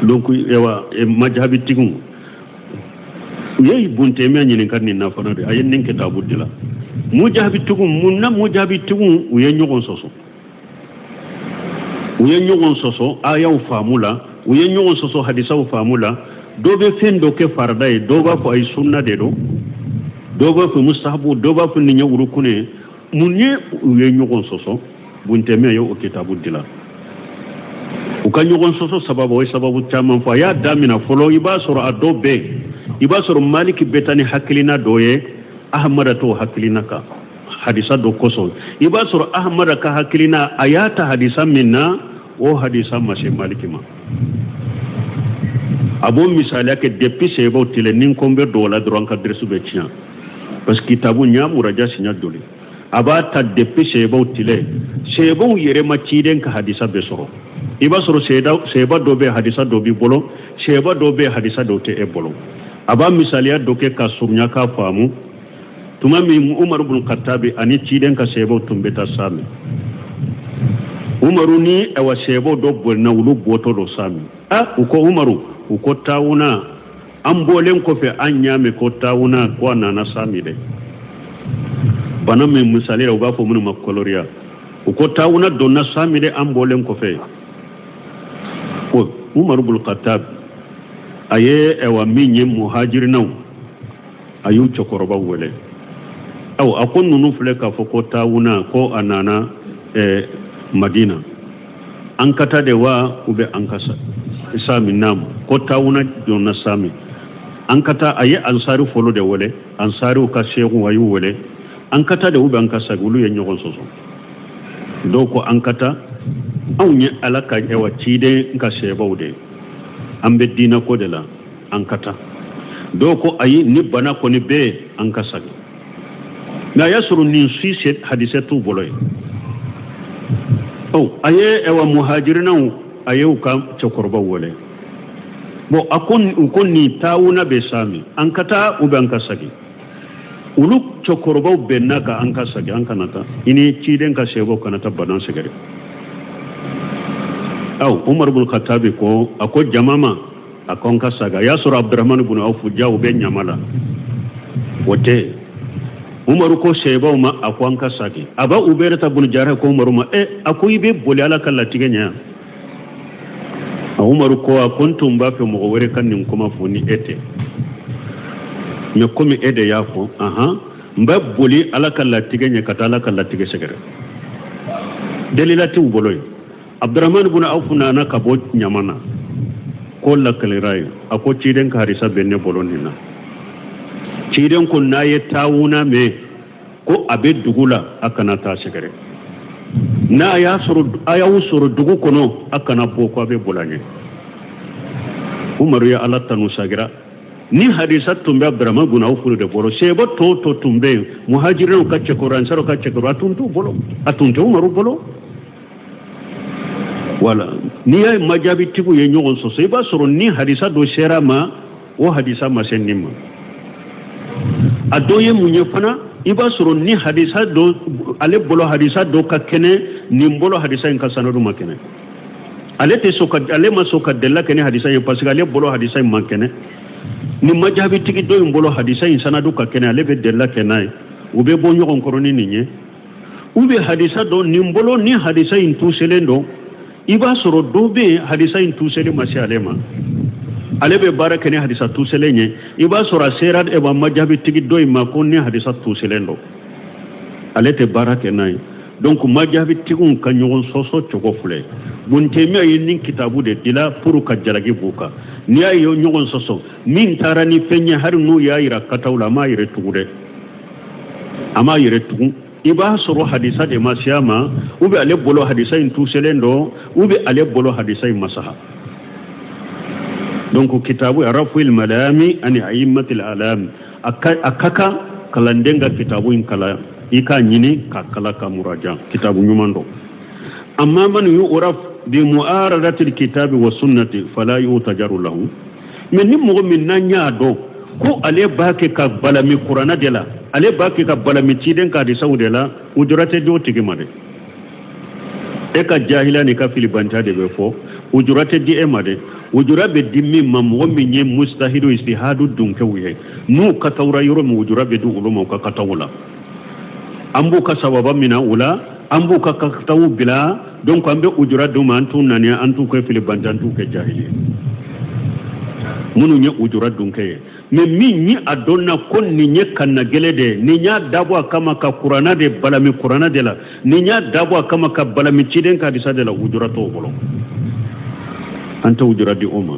Donc ewa majahabitigiw u ye Bun Taymiya ɲininka nin na fana de, a ye nin kitabu dila mujahabitigiw mun na. Mujahabitigiw u ye ɲɔgɔn sɔsɔ, u ye ɲɔgɔn sɔsɔ ayaw faamu la, u ye ɲɔgɔn sɔsɔ hadisaw faamu la. Dɔ bɛ fɛn dɔ kɛ farida ye, dɔw b'a fɔ ayi, sunna de don, dɔw b'a fɔ mustahabu, dɔw b'a fɔ nin ye urukunu ye. Mun ye u ye ɲɔgɔn sɔsɔ? Bun Taymiya ye o kitabu dila. U ka ɲɔgɔn sɔsɔ sababu, o ye sababu caman fɔ. A y'a damina fɔlɔ, i b'a sɔrɔ a dɔ bɛ yen, i b'a sɔrɔ Maliki bɛ taa ni hakilina dɔ ye, Ahamada t'o hakilina kan hadisa dɔ kosɔn. I b'a sɔrɔ Ahamada ka hakilina, a y'a ta hadisa min na, o hadisa ma se Maliki ma. A b'o misaliya kɛ depuis seyibaw tile. Ni ko n bɛ don o la dɔrɔn, an ka dɛrɛsu bɛ tiɲɛ, parce que kitabu n y'a muraja siɲɛ joli. A b'a ta depuis seyibaw tile, seyibaw yɛrɛ ma ciden ka hadisa bɛɛ sɔrɔ. I b'a sɔrɔ seyba dɔ bɛ, hadisa dɔ b'i bolo, seyba dɔ bɛ, hadisa dɔ tɛ e bolo. A b'a misaliya dɔ kɛ ka surunya k'a faamu. Tuma min Umaru bun Katabi ani ciden ka seyibaw tun bɛ taa Sami, Umaru ni awa seyibaw dɔ bolina, olu bɔtɔ don Sami. A u ko Umaru, u ko taawuna, an bɔlen kɔfɛ an y'a mɛn ko taawuna ko a nana Sami dɛ, bana min misali la u b'a fɔ minnu ma koloriya. U ko taawuna donna Sami dɛ, an bɔlen kɔfɛ. Ko Umaru bun Khatab a ye ɛwa min ye muhajirinaw, a y'u cɛkɔrɔbaw wele. Aw a ko ninnu filɛ k'a fɔ ko taawuna ko a nana Madina, an ka taa de wa u bɛ an ka Sami? Naamu, ko taawuna donna Sami, an ka taa. A ye ansari fɔlɔ de wele, ansariw ka seku, a y'u wele, an ka taa de u bɛ an ka sagi? Olu ye ɲɔgɔn sɔsɔ. Dɔw ko an ka taa, anw ye Ala ka ɛwa ciden ka sebaw de ye, an bɛ diinɛ ko de la, an ka taa. Dɔw ko ayi, ni bana kɔni bɛ yen, an ka sagi. Mɛ a y'a sɔrɔ nin si hadisɛ t'u bolo ye. Ɔ a ye ɛwa muhajirinaw, a ye u ka cɛkɔrɔbaw wele. Bɔn a ko u ko nin taawuna bɛ Sami, an ka taa u bɛ an ka sagi? Olu cɛkɔrɔbaw bɛnna ka an ka sagi, an kana taa, i ni ciden ka sebaw kana taa bana sɛgɛrɛ. Aw Umaru bun Katabi ko, a ko jama ma, a ko an ka sagi. A y'a sɔrɔ Abdurahmani bun Awfu ja o bɛ ɲama la, o tɛ. Umaru ko sebaw ma, a ko an ka sagi. Aba Ubaidata bun Jara ko Umaru ma, e a ko i bɛ boli Ala ka latigɛ ɲɛ. A Umaru ko, a ko n tun b'a fɛ mɔgɔ wɛrɛ ka nin kuma fɔ ni e tɛ, mɛ komi e de y'a fɔ, ahan, n bɛ boli Ala ka latigɛ ɲɛ ka taa Ala ka latigɛ sɛgɛrɛ. Dalila t'u bolo ye. Abdurahman bun Awf nana ka bɔ ɲama na, ko lakalira ye, a ko ciden ka hadisa bɛ ne bolo nin na. Ciden ko n'a ye taawuna mɛn ko a bɛ dugu la, a kana taa sɛgɛrɛ. N'a y'a sɔrɔ a y'aw sɔrɔ dugu kɔnɔ, a kana bɔ ko a bɛ boli a ɲɛ. Umaru ye Ala tanu sagira. Ni hadisa tun bɛ Abdurahman bun Awf de bolo, seba tɔ tɔ tun bɛ yen, muhajirinaw ka cɛkɔrɔ, ansaraw ka cɛkɔrɔ, a tun t'u bolo, a tun tɛ Umaru bolo. Wala n'i y'a ye majabitigiw ye ɲɔgɔn sɔsɔ, i b'a sɔrɔ ni hadisa dɔ sera ma, o hadisa ma se nin ma. A dɔ ye mun ye fana? I b'a sɔrɔ ni hadisa dɔ ale bolo, hadisa dɔ ka kɛnɛ nin bolo, hadisa in ka sanadu ma kɛnɛ, ale tɛ sɔn ka, ale ma sɔn ka delila kɛ ni hadisa ye, parce que ale bolo hadisa in man kɛnɛ. Ni majabitigi dɔ in bolo hadisa in sanadu ka kɛnɛ, ale bɛ delila kɛ n'a ye, u bɛ bɔ ɲɔgɔn kɔrɔ ni nin ye. U bɛ hadisa dɔ nin bolo, ni hadisa in tuselen don, i b'a sɔrɔ dɔ bɛ yen, hadisa in tuselen ma se ale ma, ale bɛ baara kɛ ni hadisa tuselen ye. I b'a sɔrɔ a sera ɛwa majabitigi dɔ in ma ko ni hadisa tuselen don, ale tɛ baara kɛ n'a ye. Donc majabitigiw ka ɲɔgɔn sɔsɔ cogo filɛ. Bun Taymiya ye nin kitabu de dila pour ka jalaki b'u kan. N'i y'a ye ɲɔgɔn sɔsɔ, min taara ni fɛn ye, hali n'u y'a yira kataw la, a m'a yɛrɛ tugu dɛ, a m'a yɛrɛ tugu. I b'a sɔrɔ hadisa de ma se a ma, ou bien ale bolo hadisa in tuselen don, ou bien ale bolo hadisa in ma saha. Donc kitabu Raful Malami ani Aimmatil Alami, a ka kan kalanden ka kitabu in kalan, i k'a ɲini ka kala ka muraja, kitabu ɲuman don. Amma man yu'raf bi mu'aradatil kitabi wa sunnati fala yutajaru lahu. Mais ni mɔgɔ min n'an y'a dɔn ko ale b'a kɛ ka balami kuranna de la, ale b'a kɛ ka balami ciden ka hadisaw de la, ujura tɛ di o tigi ma dɛ. E ka jahiliya n'i ka filibanta de bɛ fɔ, ujura tɛ di e ma dɛ. Ujura bɛ di min ma, mɔgɔ min ye mustahidu istihadu donkɛw ye, n'u katawura yɔrɔ min, ujura bɛ di olu ma u ka kataw la. An b'u ka sababa minɛ o la, an b'u ka kataw bila. Donc an bɛ ujura d'u ma, an t'u nani, an t'u kɛ filibante, an t'u kɛ jahili ye, minnu ye ujura donkɛ ye. Mais min ni a dɔnna ko nin ye kannagɛlɛ de ye, nin y'a dabɔ a kama ka kuranna de balami kuranna de la, nin y'a dabɔ a kama ka balami ciden ka hadisa de la, ujura t'o bolo, an tɛ ujura di o ma.